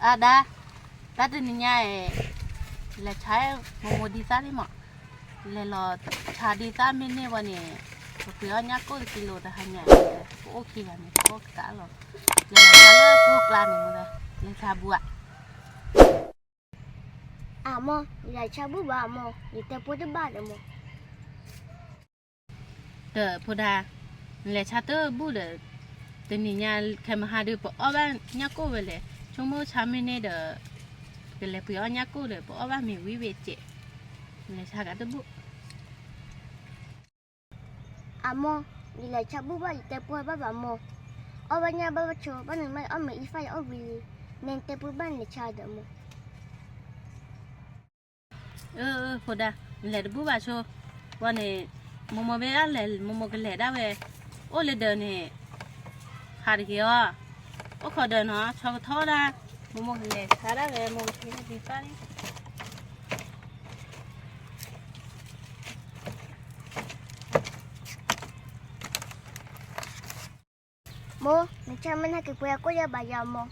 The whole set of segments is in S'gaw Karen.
အဒါ, တၢ်တနံၤညါအံၤ လဲၤဆါမိၢ်မိၢ်ဒ်သၣ်လံမး, လဲၤလီၤဆါဒ်သၣ်မ့ၢ်န့ၢ်ဝဲန့ၣ်, ပပှ့ၤအီၣ်ညၣ်ကိၣ်တကံလိၤတဟါညါ, ပအိၣ်ခံဂၤန့ၣ် ပအိၣ်ကးလီၤ, လဲၤလီၤဆါလၢပှိၢ်ကျါန့ၣ်မ့ၢ်, လဲၤဆါဘူးဧါ. အမိၢ်, ယလဲၤဆါဘူးဘၣ်အမိၢ်, ယတဲပှိၢ်တဘၣ်ဒီးမိၢ်. ဒီးဖိဒါ, နလဲၤဆါတဘူးဒီး, တနံၤညါခဲမုၢ်ဟါဒုး ပအီၣ်ဘၣ်ညၣ်ကိၣ်ဝဲလဲၣ်, ဆိကမိၣ်ဆါမ့ၢ်န့ၢ်ဒီး, ကလဲၤပှ့ၤအီၣ်ညၣ်ကိၣ်ဒီး ပအီၣ်ဘၣ်မ့ၤဝံၤဝံၤစဲး, နလဲၤဆါကးတဘူး. အမိၢ်, ယလဲၤဆါဘူးဘၣ် ယတဲပှိၢ်ဘၣ်ဘၣ်မိၢ်, အီၣ်ဘၣ်ညၣ်ဘၣ်ဘၣ်ဆိ ဘၣ်နမ့ၢ်အီၣ်မ့ၤအံၤဖၣ်ယအီၣ်ဝံၤလံ, နတဲပှိၢ်ဘၣ်နလဲၤဆါဒီးမိၢ်. အၢဖိဒါ, နလဲၤတဘူးဘၣ်ဆိ, ဝဲန့ၣ်, မိၢ်မိၢ်ဘၣ်အလဲၤ မိၢ်မိၢ်ကလဲၤဒၣ်ဝဲ, အိၣ်လၢဒၢးန့ၣ်, ဟးတဂ့ၤအီၤ, အိၣ်ခိးဒၢးနီၤ ဆီကထီဒါ, မိၢ်မိၢ်ကလဲၤဆါဒၣ်ဝဲ မိၢ်ကထံၣ်ဒၣ်သၣ်လံ. မိၢ်, နဆါမ့ၢ်နဟဲက့ၤပှ့ၤအကိၣ်ယဲၢ်ဘးယၤမိၢ်.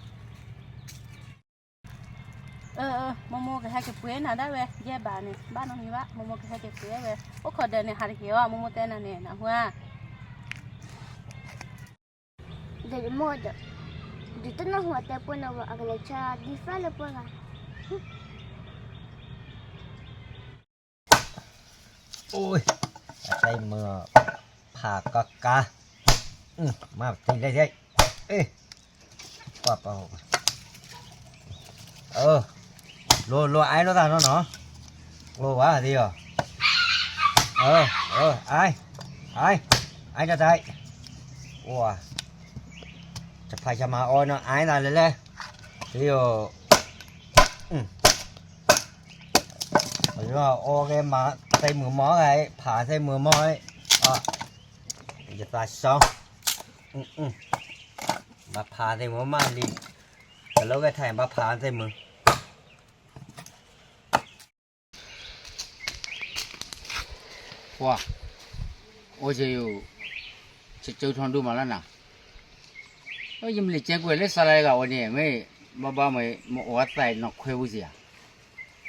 အၢ, မိၢ်မိၢ်ကဟဲက့ၤပှ့ၤနၤဒၣ်ဝဲ ယဲၢ်ဘးန့ၣ် ဘၣ်နီတမံၤဘၣ်, မိၢ်မိၢ်ကဟဲက့ၤပှ့ၤဝဲ, အိၣ်ခိးဒၢးန့ၣ် ဟးတဂ့ၤအီၤ မိၢ်မိၢ်တဲနၤန့ၣ် နဟူဧါ. ဒီးယမိၢ်ဒီး, ဒုးတနၢ်ဟူအတဲပှိၢ်န့ၣ်ဝဲ အကလဲၤဆါဒ်သၣ်လၢပှၢ်ဂၤ. အိၣ်, အတၢ်မုာ်, ဖးကီကါ, မၤပတံၤလဲၣ်, ကွၢ်ပှၤ, လိၤလိၤအါလိာ်သးနီၤနီၤ, လိၤဝဲသ့ၣ်အီၤ, အါ, အါ, အါတၢ်တၢ်, အိၣ်, တဖးဆါမၤအီၤနီၤ အါသးလဲၣ်လဲၣ်, သ့ၣ်အီၤ အီၣ်ကဲမၤသ့ၣ်မုာ်မီၢ်ဂၤ, ဖးသ့ၣ်မုာ်မီၢ်, ယသးစီ, ဘၣ်ဖးသ့ၣ်မုာ်မီၢ်လံ, တလီၤဂဲၤထၢၣ်ဘၣ်ဖးသ့ၣ်မုာ်. ပှၤ, အိၣ်ယဲၢ်ယိာ်, ကၠိထီဒိၣ်မးလၢနၤ, ယမ့ၢ်လံာ်ကဲကွဲးလၢစးလၢဂၤအီၤန့ၣ် မ့ၢ်ဘၣ်ဘၣ်မ့ၢ်မ့ၢ်အိၣ်အသးနီၢ်ခွဲပူၤစ့ၢ်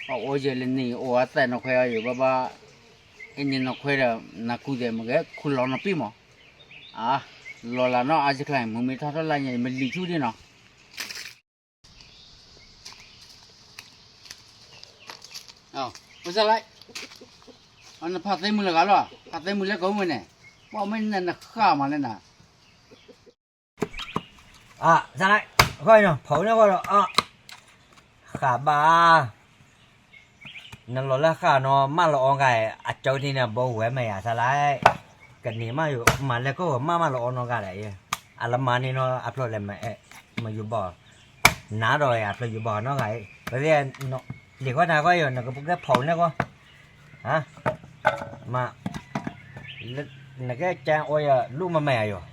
ဧါ, အအိၣ်ယဲၢ်လၢန့ၣ်အိၣ်အသးနီၢ်ခွဲအီၤယိာ်ဘၣ်ဘၣ်, အန့ၣ်နီၢ်ခွဲဒီး နကူၣ်သဲးမ့ၢ်ဂဲၤခူၣ်လီၤနီၢ်ပံၣ်မး, အါ, လီၤလၢနီၢ်အါစချါ မုၢ်မ့ၢ်ထီၣ်ထီၣ်လၢညါ မ့ၢ်လံာ်ဆူၣ်ဒ်နီၤ. ဝဲစလၢ်, နဖးသ့ၣ်မုာ်လၢဂၤလီၤ, ဖးသ့ၣ်မုာ်လၢကီၢ်မုၢ်န့ၣ်, ပှၤမ့ၢ်နနဃၣ်မးလၢနၤ, စလၢ်, ဃီနီၤ ဖီၣ်န့ၢ်ဃီဒီး, ဃၣ်ဘၣ်, နလီၤလၢဃၣ်နီၤ မၢလီၤအီၤဂၤ, အကၠိထံန့ၣ် ဘိဝဲမ့ၢ်ယၤစလၢ်, ကန့ၢ်မးယိာ် မၤလၢကီၢ်မၢမၢလီၤအီၤနီတဂၤဒီး, အလၢမၤန့ၢ်နီၤ အဖျိလဲၤမၤအဲၣ်, မၤယူၤဘီၣ်, နၤဒီးအဖျိယူၤဘီၣ်နီတဂၤ, ပသ့ၣ်, လံာ်ဃီနၤဃီယိာ် နကပူၤကဲဖီၣ်န့ၢ်ဃီ, မ့ၢ်, နကဲကဲအိၣ်ယလူၢ်မၤမၤယၤယိာ်,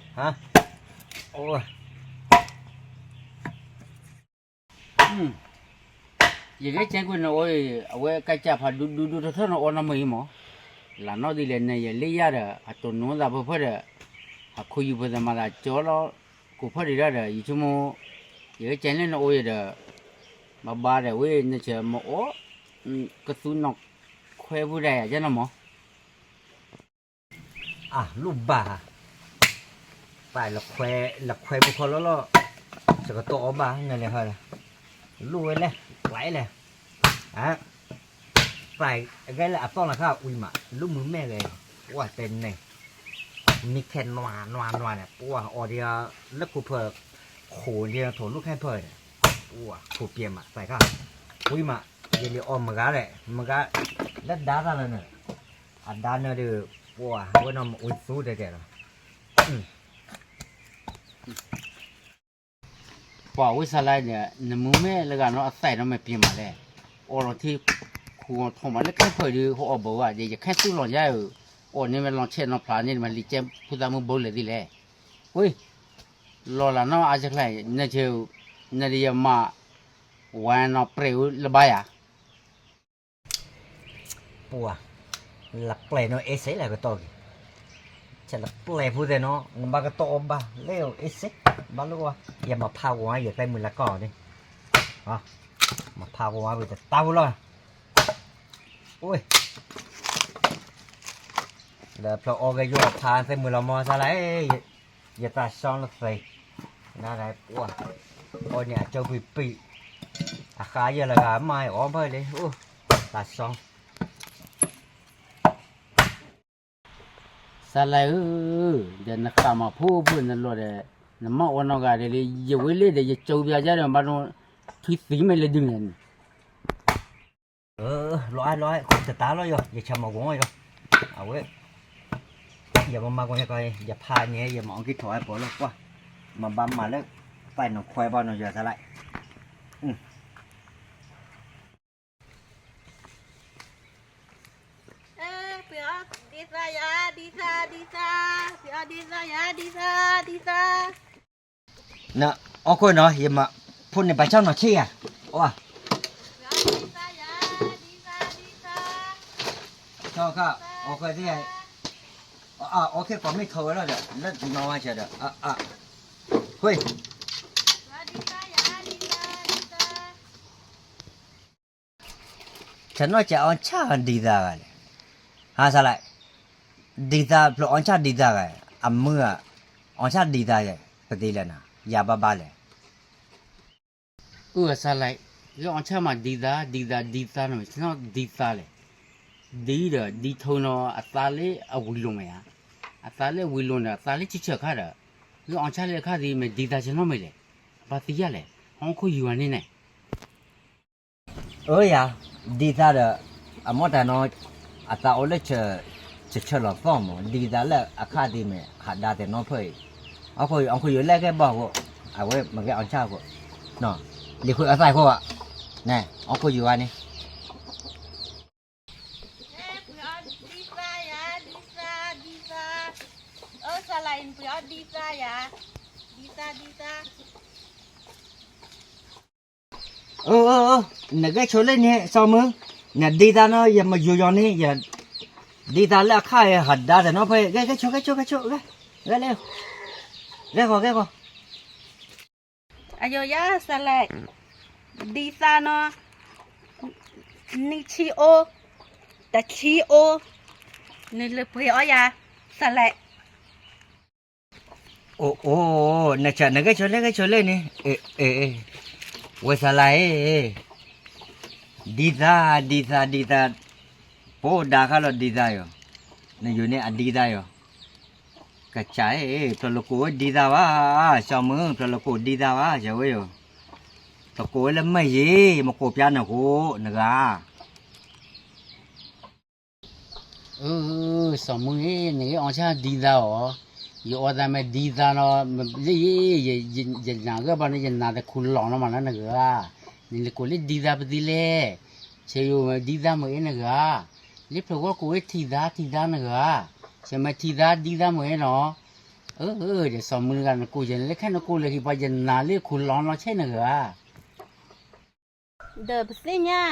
အိၣ် ယကဲကဲကွံာ်နအိၣ်အံၤ အဝဲကစၢ်ဖးဒူဒူဒူထီၣ်ထီၣ်နအိၣ်နီတမံၤအံၤမး, လၢနီၢ်ဒ်လဲၣ်န့ၣ် ယလၢယၤဒီး အတိၢ်နီၣ်သးဖၢဖၢဒီး, ဟးခူယူၤဖိသးမၤသးကၠီလီၤ, ကိးဖၢဒံးဒၣ်ဒီး ယဆိကမိၣ်, ယကဲကဲလၢနအိၣ်ယၤဒီး, ဘၣ်ဘၣ်ဒီးဝဲန့ၣ်ဆၢမၤအီၣ်, ကသူနီၢ်ခွဲဖုဒၣ်ယၤကဲနီၤမး အလူၢ်ဘၣ်ဧါ, ပၢ်လၢခွဲ, လၢခွဲပူၤခီလီၤလီၤ, စကတီၢ်အီၣ်ဘၣ်နလဲၤဟီ, လူၢ်ဝဲလဲၣ်, ပျဲလဲၣ်, ပၢ်ဂဲၤလၢအသီၣ်လၢခါဝံၤမး လူၢ်မုာ်မဲာ်ဂဲၤ, ဝဲတဲန့ၣ်, မံခဲနွၤနွၤနွၤန့ၣ် ပှၤအီၤဒ်, လၢခိၣ်ဖၢ, ခိၣ်ဒ်ထိၣ်လူၢ်ခဲဖၢန့ၣ်, ပှၤခိၣ်ပျဲမးသးခါ, ဝံၤမး, ယလံအီၣ်မုၢ်ဂၤလဲၣ် မုၢ်ဂၤ, လၢဒါသးလၢန့ၣ် အဒါန့ၣ်ဒီး, ပှၤဝဲနီၢ်မ့ၢ်အိၣ်သူတဲတဲလီၤ, ပှၤဝံစလါန့ၣ် နမုၢ်မဲာ်လၢဂၤနီၢ်အသးနီၢ်မ့ၢ်ပျံၤမးလဲၣ်, အီၣ်လီၤထံ, ခူထီၣ်မးလၢခဲဖၢဒုး ဟိအီၣ်ဘၢဝဲဒ် ယခဲသူၣ်လီၤယါဧၢ, အီၣ်န့ၢ်ဝဲလီၤဆဲးနီၢ်ဖျါန့ၣ် မ့ၢ်လံာ်ကဲဖုသးမုၢ်ဘိလဲၣ်သ့လဲၣ်, ဝံ, လီၤလၢနီၢ်အါစချါ, နဆၢ, နဒီးယမၤ, ဝဲနီၢ်ပြဲးဝဲလၢဘါယၤ ပှၤ, လၢပျဲၢ်နီၢ်အ့စ့လၢကတီၢ်က့ၤ, ဆဲးလၢပျဲၢ်ဖိသ့ၣ်နီၢ် နဘၣ်ကတီၢ်အီၣ်ဘၣ်လၢအ့စ့, ဘၣ်လၢကဝါ, ယမၤဖးဝဲယသဲမုၢ်လၢကီၢ်န့ၣ်, မၤဖးကဝါဝံၤတတၢ်ဖိလီၤ, အိ, ဒီးဖျီအီကဲယိၣ်ဖးသ့ၣ်မုာ်လီၤမီၢ် စးလဲၣ်, ယသးစီလၢသ့, န, အီန့ၣ်အကၠိပံၤပံၤ, အဃါယဲၢ်လၢဂၤမးအီၣ်ဘၢလံ, အိ, သးစီ စးလဲၣ်ဧၢ, ဒီးနဃၣ်မၤဖိဖိနလိၤဒီး, နမၤအီၣ်နီၢ်ဂၤဒ်လံ, ယဝဲလၢဒီးယကၠိပျါယါဒီး ဘၣ်ဒိထွံသံမ့ၢ်လၢဒုးန့ၣ်, လီၤအါလီၤအါ တတၢ်လီၤယီၤ ယဆၢမၤကီယီၤ, အဝဲ, ယမၤမၤကီယီၤကီ ယဖးန့ၣ် ယမၤအီၣ်က့ၤထီၣ်ဝဲပီၤလၢကွၢ်, မၤဘၣ်မၤလၢ, ပာ်နီၢ်ခွဲဘၣ်နီၢ်ယီၤစးလဲၣ် ပှ့ၤအီၣ်ဒ်သးယၤ ဒ်သး ဒ်သး, ပှ့ၤအီၣ်ဒ်သးယၤ ဒ်သး ဒ်သး, နအီၣ်ခိၣ်နီၤ ယမၤ, ဖိန့ၣ်ဘၣ်ဆၣ်နီၤဆ့ၣ်ယၤ, အီ, ပှ့ၤအီၣ်ဒ်သးယၤ ဒ်သး ဒ်သး, ဆီခါ, အီၣ်ခိၣ်သ့ၣ်, အီၣ်ခိၣ်ကိးမ့ၢ်ထီဝဲလီၤဒီး လၢနီၢ်ဝဲဆဲးဒီး, အ, အ, ဃ့ ပှ့ၤအီၣ်ဒ်သးယၤ ဒ်သး ဒ်သး ဆနံၣ်ကဲအီၣ်ဆၣ်ဒ်သးဂၤလဲၣ်, ဟါစးလဲၣ်, ဒ်သးဖျိအီၣ်ဆၣ်ဒ်သးဂၤ, အမုၢ်ဧါ, အီၣ်ဆၣ်ဒ်သးယဲၢ် ပသ့လဲၣ်နၤ, ယၤဘၣ်ဘၣ်လဲၣ်, အၢ စးလဲၣ်, ဂ့ၢ်အီၣ်ဆၣ်မးဒ်သး, ဒ်သး, ဒ်သးနီၤ, ဆနံၣ်ဒ်သးလဲၣ်, ဒ်ဒီး ဒ်ထိနီၤ အသးလၢအဝံၤလိၤမ့ၢ်ဧါ, အသးလၢအဝံၤလိၤန့ၣ် အသးလၢဆံဆၢခါဒီး, ဂ့ၢ်အီၣ်ဆၣ်လၢအခါသ့ၣ်မ့ၢ်ဒ်သးဆနံၣ်မ့ၢ်လဲၣ်, အဘၣ်သံယါလဲၣ်, အီၣ်ခိၣ်ယူၤဝဲန့ၣ်န့ၣ် အၢယၤ, ဒ်သးဒီး, အမ့ၢ်တၢ်နီၤ, အသးအိၣ်လၢ, ဆၢဆၢလီၤသီၣ်မး, ဒ်သးလၢအခါသ့ၣ်မ့ၢ် ဟးဒါသ့ၣ်နီဖၢအံၤ, အီၣ်ခိၣ်ယူၤ, အီၣ်ခိၣ်ယူၤလဲၣ်ကဲဘၣ်ဃိ, အဝဲမ့ၢ်ကဲအီၣ်ဆၣ်ဃိ, လံၤဃုအသးဃိဘၣ်, န့ၣ် အီၣ်ခိၣ်ယူၤဝဲန့ၣ် ပှ့ၤအီၣ်ဒ်သးယၤ, ဒ်သး, ဒ်သး, အၢ စးလဲၣ် ပှ့ၤအီၣ်ဒ်သးယၤ, ဒ်သး ဒ်သး အၢ အၢ အၢ နဂဲၤဆိလၢန့ၣ် စီၤမုၢ်, နဒ်သးနီၤ ယမယိၤယီၤန့ၣ် ယ, ဒ်သးလၢအခါအံၤ ဟးဒါသ့ၣ်နီဖၢအံၤ ဂဲၤ ဂဲၤဆိ ဂဲၤဆိ ဂဲၤဆိ, ဂဲၤ, ဂဲၤလၢ, ဂဲၤဃီ ဂဲၤဃီ အယိၤယါစးလဲၣ်, ဒ်သးနီၤ, နံၣ်ဆံအိၣ်, တဆံအိၣ်, နလၢပှ့ၤအီၣ်ယၤ, စးလဲၣ်, အိၣ်အိၣ်, နဆၢ နဂဲၤဆိလၢ ဂဲၤဆိလၢန့ၣ်, ဝဲစးလဲၣ်, ဒ်သး ဒ်သး ဒ်သး, ပအိၣ်ဒါခါလီၤဒ်သးယီၤ, နယိၤန့ၣ်အဒ်သးယီၤ, ကစၢ်အံၤ ပျၢၤလကိၣ်ဝဲဒ်သးဘၣ်, စီၤမုၢ် ပျၢၤလကိၣ်ဒ်သးဘၣ် ယဝဲယီၤ, ပျၢၤကိၣ်ဝဲလၢမ့ၢ်ယံၤ မကိၣ်ပျါနဃိ နဂၤ အၢ စီၤမုၢ်အံၤ နဂ့ၢ်အီၣ်ဆၣ်ဒ်သးအီၤ, ယအီၣ်သးမ့ၢ်ဒ်သးနီၤ, လၢယ, ယနာ်ဂ့ၤဘၣ်န့ၣ် ယနာ်တခူလီၤနီၤမးလၢနဂၤ, နလၢကိၣ်လၢဒ်သးပသ့လဲၣ်, ဆဲးယိၤမ့ၢ်ဒ်သးမ့ၢ်အ့ၣ်နဂၤ, လၢဖျၢၤဂီၢ်ကိၣ်ဝဲထံၣ်သး ထံၣ်သးနဂၤ, ဆဲးမ့ၢ်ထံၣ်သးဒ်သးမ့ၢ်အ့ၣ်နီၤ, အၢ ဒီးစီၤမုၢ်နဂၤနကိၣ်ယဲၢ်လၢခဲနကိၣ်လၢဟံၣ်ပှၤယနာ်လၢခူလီၤနီၤဆဲးနဂၤ ဒီးပသ့ၣ်ညါ,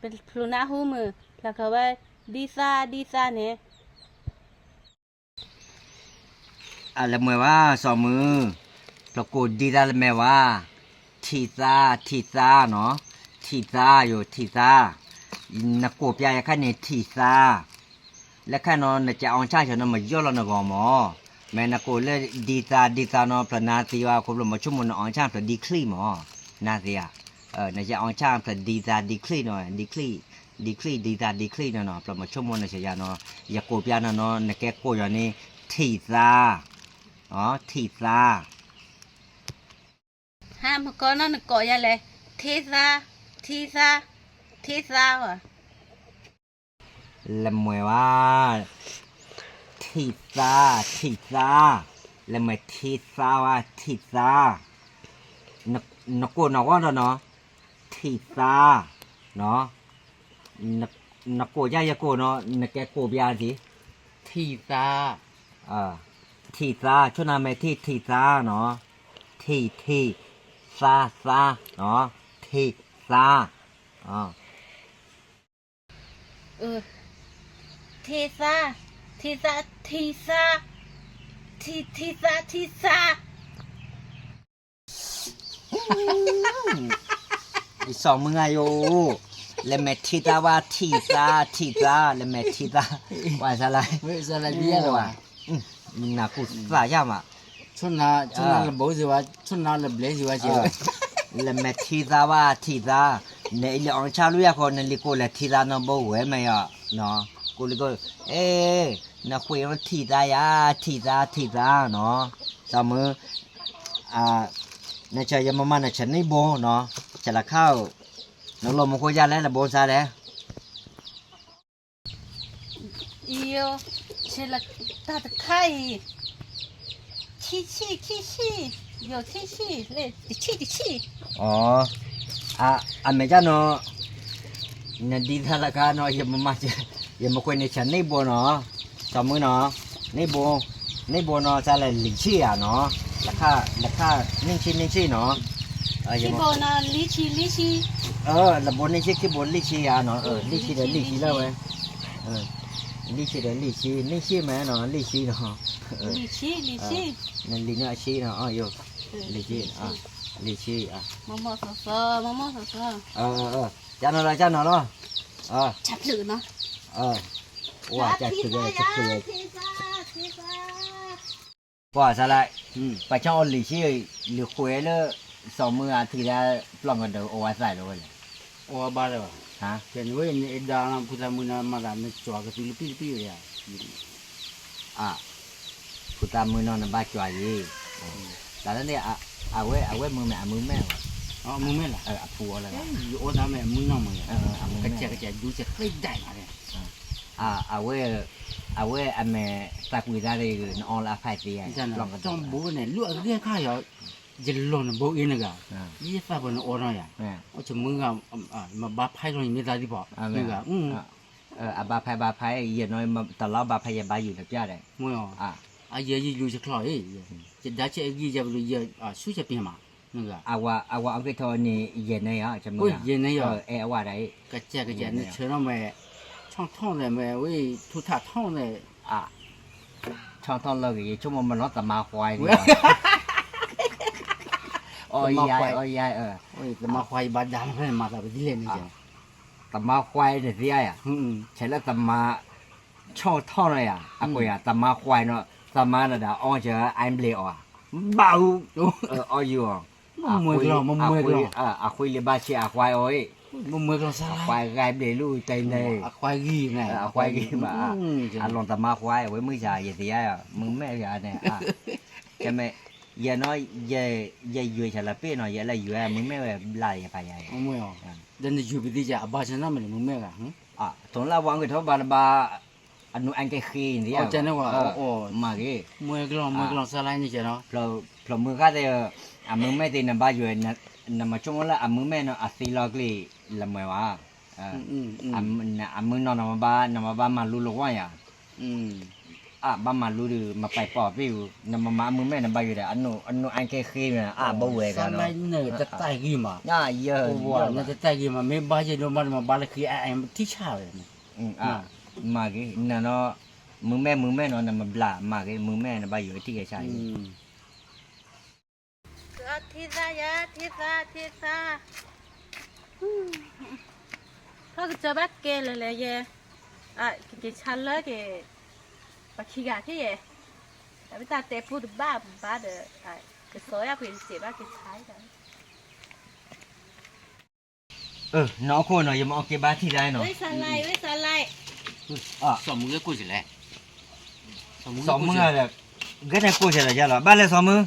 ပဖျိနၢ်ဟူမုၢ် ဖျါခီဝဲ ဒ်သး ဒ်သးန့ၣ်, အလဲၤမ့ၢ်ဝဲ စီၤမုၢ်, ပျၢၤကိၣ်ဒ်သးလၢမ့ၢ်ဝဲ, ထံၣ်သး ထံၣ်သးနီၤ, ထံၣ်သးယိၤ ထံၣ်သး, နကိၣ်ပျါယခါန့ၣ် ထံၣ်သး လၢခဲနီၤ နကအီၣ်ဆၣ်ဆၢနီၤ မယီၢ်လီၤနဂီၢ်မး, မ့ၢ်နကိၣ်လၢဒ်သး ဒ်သးနီၤ ဖျၢၤနၤသံဝဲ ခီဖျိမ့ၢ်ဆိကမိၣ်နအီၣ်ဆၣ်ဖျၢၤဒ်ချံမး, နၤသံဧါ, နကအီၣ်ဆၣ်ဖျၢၤဒ်သးဒ်ချံနီၤ ဒ်ချံ, ဒ်ချံ ဒ်သးဒ်ချံနီၤနီၤ ဖျၢၤမ့ၢ်ဆိကမိၣ်နဆဲးယၤနီၤ ယကိၣ်ပျါနီၤနီၤ နကဲကိၣ်ယီၤန့ၣ် ထံၣ်သး, ထံၣ်သး ဟါ မကီနီၢ်နကိးယၤလဲၣ်, ထံသါ, ထံသါ, ထံသါဧါ, လဲၤမ့ၢ်ဝဲ, ထံသါ, ထံသါ, လဲၤမ့ၢ်ထံသါဝဲ, ထံသါ, နကိးနီၢ်ဂီၢ်ဒီးနီၤ, ထံသါ, နကိးယၤယကိးနီၤ နကဲကိးပျါဒ်, ထံသါ, ထံသါ ဆိနၤမ့ၢ်ထံၣ်ထံသါနီၤ, ထံၣ်ထံၣ်, သါသါ, ထံသါ, ထံသါ, ထံသါ, ထံသါ, ထံထံသါထံသါ အ စီၤမုၢ်ဂၤယိၤ, လဲၤမဲာ်ထံသါဝဲ ထံသါ ထံသါ လဲၤမဲာ်ထံသါ, ဝဲစလါ, နကူၣ်သးယါမး, လၢဘိစ့ဝဲ, လဲၤမဲာ်ထံသါဝဲ ထံသါ, နအံၤလၢအီၤဆၣ်လူယၤဃီ နလံၤကိးလဲၤထံသါနီဘိဝဲမ့ၢ်ယီၤ, ကိးလံၤကိး, အဲ, နဃ့ထံသါယၤ, ထံသါ ထံသါနီၤ, စီၤမုၢ် နဆၢယမမၤနဆၢန့ၢ်ဘိနီၤ, ဆၢလီၤခါဧိၤ, နလိၣ်မူခိၣ်ယါလဲၣ် လၢဘိစါလဲၣ်, အံၤ, ဆဲးလီၤတၢ်တခါအံၤ, ခံဆံ ခံဆံ, ယိၤခံဆံ, တဆံ တဆံ, အ, အမဲာ်ကၢ်နီၤ, နဒ်သါလၢခါနီၤ, ယမမၤ, ယမကွဲးန့ၣ်ဆၢန့ၢ်ဘိနီၤ, စီၤမုၢ်နီၤ, န့ၢ်ဘိ, န့ၢ်ဘိနီၤ စးလဲၣ်လံၤဆံၣ်ဧါနီၤ, လၢခါ, လၢခါ, န့ၢ်ဆံၣ် န့ၢ်ဆံၣ်နီၤ, ခံဘိနီၤ လံၤဆံၣ် လံၤဆံၣ်, လၢဘိန့ၢ်ဆံၣ် ခံဘိလံၤဆံၣ်ဧါနီၤ, လံၤဆံၣ်ဒီးလံၤဆံၣ်လၢဝဲ, လံၤဆံၣ်ဒီးလံၤဆံၣ် န့ၢ်ဆံၣ်မ့ၢ်နီၤ လံၤဆံၣ်နီၤ, လံၤဆံၣ် လံၤဆံၣ်, နလံၤန့ၣ်အဆံၣ်နီၤ, လံၤဆံၣ်, လံၤဆံၣ်, မမီၢ်သီသီ, မမီၢ်သီသီ, ကၢ်နီၤလီၤ ကၢ်နီၤလီၤ, ဝါကၢ်ဖျုး, ကၢ်ဖျုး, ပှၤစးလၢ, ပှၤဆီအီၤလံၤဆံၣ်, လံၤဃဲလၢ, စီၤမုၢ်အထံၣ်ဒၣ်, ပျီၢ်ကဒီးအီဝဲသးလီၤဝဲလဲၣ်, အီဘၣ်လၢၤဘၣ်, ကဲန့ၣ်ဝဲန့ၣ်အဒါလီၤ ဖိသၣ်မုၣ်နီၤ မၤသးနကွၢ်ကသုလပံၣ်တပံၣ်ဝဲယါ ဖိသၣ်မုၣ်နီၤနဘၣ်ကွၢ်ယံၤ, တၢ်လၢန့ၣ်, အဝဲ, အဝဲမုၢ်မ့ၢ်အမုၢ်မဲၢ်, အမုၢ်မဲၢ်လီၤ, အဖူအီၤလၢ, ယအိၣ်သးမ့ၢ်အမုၢ်နီၢ်မ့ၢ်, ကစဲးကစဲးဒူစဲးချ့ဒၣ်မး, အဝဲ, အဝဲအမဲာ်သးကွံာ်သးတဂ့ၤ နအီလၢအဖးသ့ဧါ, ကၠီဘိန့ၣ် လၢအဂ့ၢ်ခါယီၤ, ယလီၤနဘိအ့ၣ်နဂၤ, ယသးပှၢ်နအီနီၤယၤ, အိၣ်ဆမုၢ်ဂၤ, မ့ၢ်ဘါဖးလီၤယမ့ၢ်သးဒံးဖီ, မ့ၢ်ဂၤ အဘါဖဲဘါဖဲ, ယဲနီၤတလီၤဘါဖဲယဘါယုာ်တပျၢ်ဒီး, အယဲယလူၤယချီၣ်အံၤ, ယဒါဆဲးအဂံၢ်ယဘလူးယဆူၣ်ဆဲးပ့ၤမး, အဝၤအီက့ၤထီၣ်န့ၣ် ယဲန့ၣ်ယီၤ, ယဲန့ၣ်ယီၤ, အဲၣ်အဝၤဒၣ်အံၤ, ကစဲးကစဲးနဆၢနီၤမ့ၢ်, ဆီၣ်ထီၣ်န့ၣ်မ့ၢ်ဝဲ, ထူထၣ်ထီၣ်န့ၣ်, ဆီၣ်ထီၣ်လီၤဂ့ၤ ယဆိကမိၣ်မနီၤ သမါခွါန့ၣ်, အီယါ, အီယါ, သမါခွါယဘၣ်ဒါဖဲမၤသးပဒ်လဲၣ်န့ၣ်, သမါခွါနသ့ဧါယၤ, ဆဲးလၢသမါ, ဆီၣ်ထီၣ်နီၤယၤ, အကွဲးယၤ သမါခွါနီၤ, သမါနဒၣ်အီစၢၤ အါဘျ့ၣ်အီၤ, ဘၣ်အူ, အီယုာ်အီၤ, မ့ၢ်မွဲကျီၤ, မ့ၢ်မွဲကျီၤ, အခွံလံဘၣ်ဆံးအခွါအီၤ, မ့ၢ်မွဲကျီၤစါ, အခွါဂၤဘျ့ၣ်လူၢ်တၢ်န့ၣ်, အခွါဂံၢ်, အခွါဂံၢ်မး, အလီၤသမါခွါ အဝဲမုၢ်စၢ်ယသ့ဧါ, မုၢ်မဲၢ်ယၤန့ၣ်, ကမ့ၢ်, ယဲနီၤ, ယယွဲၢ်ဆၢလီၤပ့ၢ်နီၤ ယဲလၢယွဲၢ် မုၢ်မဲၢ်ဝဲဘျါယဖးယၤ, ဒီးနယွဲၢ်ပသံယၤ အဘါဆၢနီတမံၤန့ၣ် မုၢ်မဲၢ်ဂၤ, တိၤလၢအဝဲအကထီၣ်ဘၣ်တဘၣ်, အနူအကဲဃ့န့ၣ်, မၤဂ့ၤ, မွဲကျီၤမွဲကျီၤစါလါန့ၣ်နီၤ, ဖျိးမုၢ်ဃၣ်သ့ၣ်, အမုၢ်မဲၢ်သ့ၣ်နဘါယွဲၢ်, နမၤဆိကမိၣ်လၢအမုၢ်မဲၢ်နီၤ အသံလီၤကျ့ၤလၢမွဲၤဘၣ်, အမုၢ်နီၤနမၤဘါ, နမၤဘါမၤလူလီၤဝါယၤ, အဘၣ်မၤလူဒီး မၤပာ်ပီၢ်ပ့ၢ်အူ, နမၤမၤအမုၢ်မဲၢ်နဘါယွဲၢ်ဒီး အနူအကဲဃ့န့ၣ် အဘၣ်ဝဲဂၤနီၤ, တတၢ်ဂံၢ်မး, တတၢ်ဂံၢ်မး မ့ၢ်ဘါယဲၢ်ဒိၣ်မး နမၤဘါလၢဃ့အအံၤထံၣ်ဆၣ်ဝဲ, မၤဂ့ၤ, နနီၤ, မုၢ်မဲၢ်မုၢ်မဲၢ်နီၤ နမၤဘျါ မၤဂ့ၤ မုၢ်မဲၢ်နဘါယွဲၢ်ထံၣ်ကဲဆၣ်, ထံသးယၤ ထံသး ထံသး, ထီၣ်ကစၢၢ်ဘၣ်ကဲလၢၤလဲၣ်ယဲ, ကက့ၤဆါလၢက့ၤ, ပှၤခံဂၤဖဲယဲ, တၢ်ဝံတၢ်တဲပူတဘၣ်ဘၣ်ဒီး, ကစီၤယၤကွံာ်တစဲးဘၣ်က့ၤဆါ, နအီၣ်ခိၣ်နီၤ ယမၤအီၣ်က့ၤဘါထံသးနီၤ, စီၤမုၢ်ဂဲၤကိၣ်စလဲၣ်, စီၤမုၢ်ဂဲၤ, ဂဲၤန့ၣ်ကိၣ်စလဲၣ်ယါလီၤ ဘၣ်လဲၣ်စီၤမုၢ်,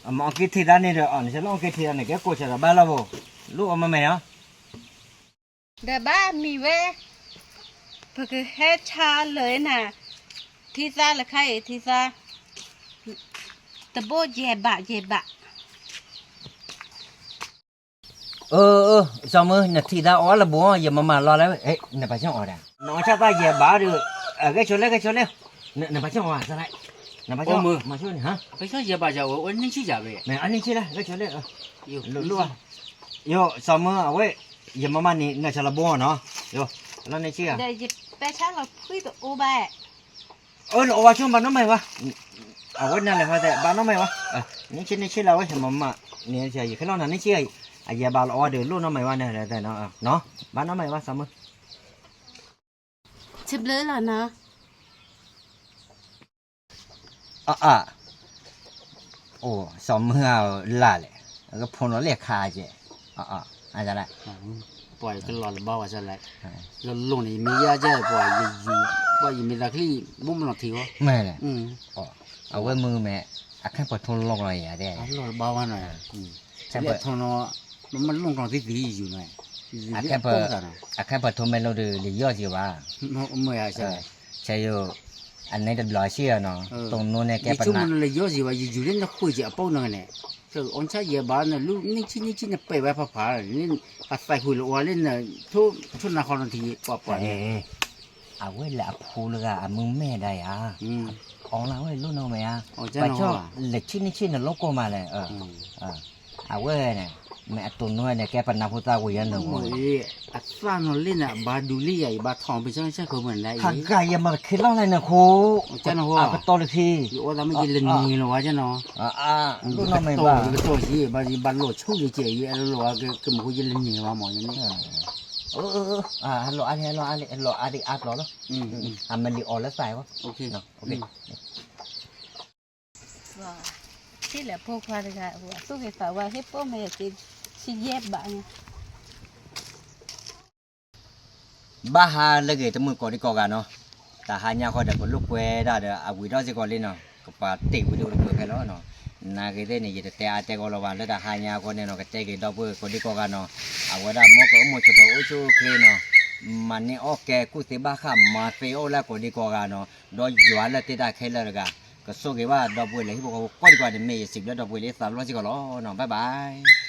အမၤအီၣ်က့ၤထံသးန့ၣ်ဒီး အီၤနဆဲးလၢအီၣ်က့ၤထံသးန့ၣ် ကဲကိၣ်စလဲၣ်ဘၣ်လီၤဘိ, လိၣ်အီၣ်မ့ၢ်မ့ၢ်နီၤ ဒီးဘၣ်မံၤဝဲ, ပကဟဲဆါလၢနၤ, ထံသးလၢခါအံၤ ထံသး, တဘိယဲၢ်ဘး ယဲၢ်ဘး, စီၤမုၢ် နထံသးအီၣ်လၢဘိ ယမၤမၤလီၤလၢ, နပာ်ဆၢအီၣ်ဒၣ်, နအီၣ်ဆၣ်သၣ်ယဲၢ်ဘးဒီး, ဂဲၤဆိလဲၣ် ဂဲၤဆိလဲၣ်, နပာ်ဆၢအီၣ်, နပာ်ဆၢ, ပာ်ဆၢယဲၢ်ဘး အန့ၢ်ဆံၣ်ယၤဘၣ်, အန့ၢ်ဆံၣ်လၢ ဂဲၤဆိလဲၣ်, လိၣ်လိၣ်, ယိၤ စီၤမုၢ် အဝဲ, ယမၤမၤန့ၣ် နဆၢလီၤဘိနီၤ, ယိၤ, လီၤန့ၢ်ဆံၣ်ဧါ, ဒီးယပဲဆါလီၤဖှံတအိၣ်ဘၣ်, အၢ နအီၣ်ဝဲဆိဘၣ်နီတမံၤဘၣ်, အဝဲနၤလဲၤဖဲသဲး ဘၣ်နီတမံၤဘၣ်, န့ၢ်ဆံၣ် န့ၢ်ဆံၣ်လၢဝဲ ယမၤမၤန့ၣ် ယကဟဲလီၤနၤန့ၢ်ဆံၣ်ဧါ, အယဲၢ်ဘၣ်လီၤအီၤဒီး လိၣ်နီၢ်မၤဝဲန့ၣ် နီၤ, ဘၣ်နီၢ်မၤဝဲ စီၤမုၢ်, ထံဘျုးလီၤနီၤ, အအ, အိၣ် စီၤမုၢ်ဧၢ လၢ်လဲၣ်, ကဖိနီၤလၢခါကဲ, အအ, ပှၤကလီၤလၢဘၣ်ဝဲလဲၣ်, လီၤလိၣ်န့ၣ် ယမ့ၢ်ယါကဲပှၤယယူၤ, ပှၤယမ့ၢ်သးချံ ဘိၣ်မလီၤထံဝဲ, မ့ၢ်လဲၣ်, အဝဲမုၢ်မဲာ်, အခါပှၤထိလီၤလီၤယၤဒဲး, လီၤလၢဘၣ်ဝဲနီၤ, လၢထိနီၤ, မ့ၢ်လိၣ်ကျီၢ်သံသံယူၤန့ၣ်, အခါပှၤထိမဲာ်လိၣ်ဒီး လံာ်ယီၢ်စံးဘၣ်, မ့ၢ် ဆဲယိၤ, အန့ၣ်တဘျီဆံၣ်နီၤ, တိၢ်နီၣ်န့ၣ်ကဲပနၢ်, လံာ်ယီၢ်စံးဘၣ် ယယူၤလၢနဃုာ်က့ၤအပူၤနီၤန့ၣ်, အီၣ်ဆၣ်ယဲဘၣ်နလူၤ နံၣ်ဆံနံၣ်ဆံနပဲာ်ဝဲဖးဖး, အသးဃုာ်လၢအီၤလၢန, ထိၣ်နၢ်ဃီနီၤထံၣ်ပှၤပှၤ, အဝဲလၢအဖိလၢဂၤအမုၢ်မဲာ်ဒၣ်ယၤ, အီၣ်လၢဝဲလိၣ်နီၢ်မဲာ်ဧါ, ဘၣ်ဆၣ်လဲၤဆံနံၣ်ဆံနလိၣ်ကိၢ်မးလဲၣ် အဝဲန့ၣ်, မ့ၢ်အတိၢ်နီၣ်န့ၣ် ကဲပနၢ်ဖိသၣ်ဝံၤယဲၢ်နဂီၢ်, အသၣ်နီၤလံန့ၣ် အဘၣ်ဒူလံယၤ ယဘၣ်ထီၣ်ပဆၢဆၢခိၣ်မုၢ်နၤအံၤ, ဟးဂၤယမၤတခ့လီၤလဲၣ်နဃိ, အကတီၢ်လၢခံ, ယအိၣ်သးမ့ၢ်ယလဲၤနံၤလီၤဝဲကနီၤ, လိၣ်နီၢ်မဲာ်ဘၣ်, ကတီၢ်ယဘၣ်လိၣ်ဆိယကဲ ယအဲၣ်လိာ်ဝဲကမုၢ်ဃိယလဲၤနံၤလီၤဝဲမးန့ၣ်, အလီၤအါလံ အလီၤအါလံ အလီၤအါလံအါပျီလီၤ, အမလံၤအီၤလၢသးဝဲ, ထံၣ်လၢဖိခွါတဂၤ အသူၣ်ဂ့ၤသးဝါ ဟ့ၣ်ပိာ်မ့ၢ်သ့ ဆံယဲၢ်ဘးန့ၣ်, ဘၣ်ဟါလၢအဂ့ၤ တမုာ်ကိးဒံကိးဂၤနီၤ, တဟါညါဃီဒီး ပလိာ်ကွဲဒၣ်ဒီး အဝံၤဒီးစ့ၢ်ကီးလံနီၤ, ကပာ်တ့ၢ်ဝံၤလၢအိၣ်တပၢၢ်ဖဲလီၤနီၤ, နာ်ဂ့ၤသ့ၣ်န့ၣ် ယတတဲအါတဲဂီၢ်လီၤဘၣ် လၢတဟါညါအဃိန့ၣ်နီၤ ကတဲက့ၤဒီပုၢ်ဝဲၢ်ကိးဒံကိးဂၤနီၤ, အဝဲဒၣ်မ်ကအိၣ်မူဆိးပၢၤအိၣ်ဆူၣ်အိၣ်ချ့နီၤ, မၤန့ၢ်အီၣ်ကဲကူၣ်သ့ဘၣ်ဃး မၤသ့အိၣ်လၢကိးဒံကိးဂၤနီၤ, ဒီးယွၤလၢတ့တၢ်ခဲလၢာ်တဂၤ, ကဆိၣ်ဂ့ၤဘၣ်ဒီပုၢ်ဝဲၢ်လၢဟံၣ်ဖိဃီဖိကိးဒံကိးဂၤန့ၣ် မ့ၢ်ယစံးဘျုးဒီပုၢ်ဝဲၢ်လၢသးဘျီစ့ၢ်ကီးလီၤနီၤ, bye bye.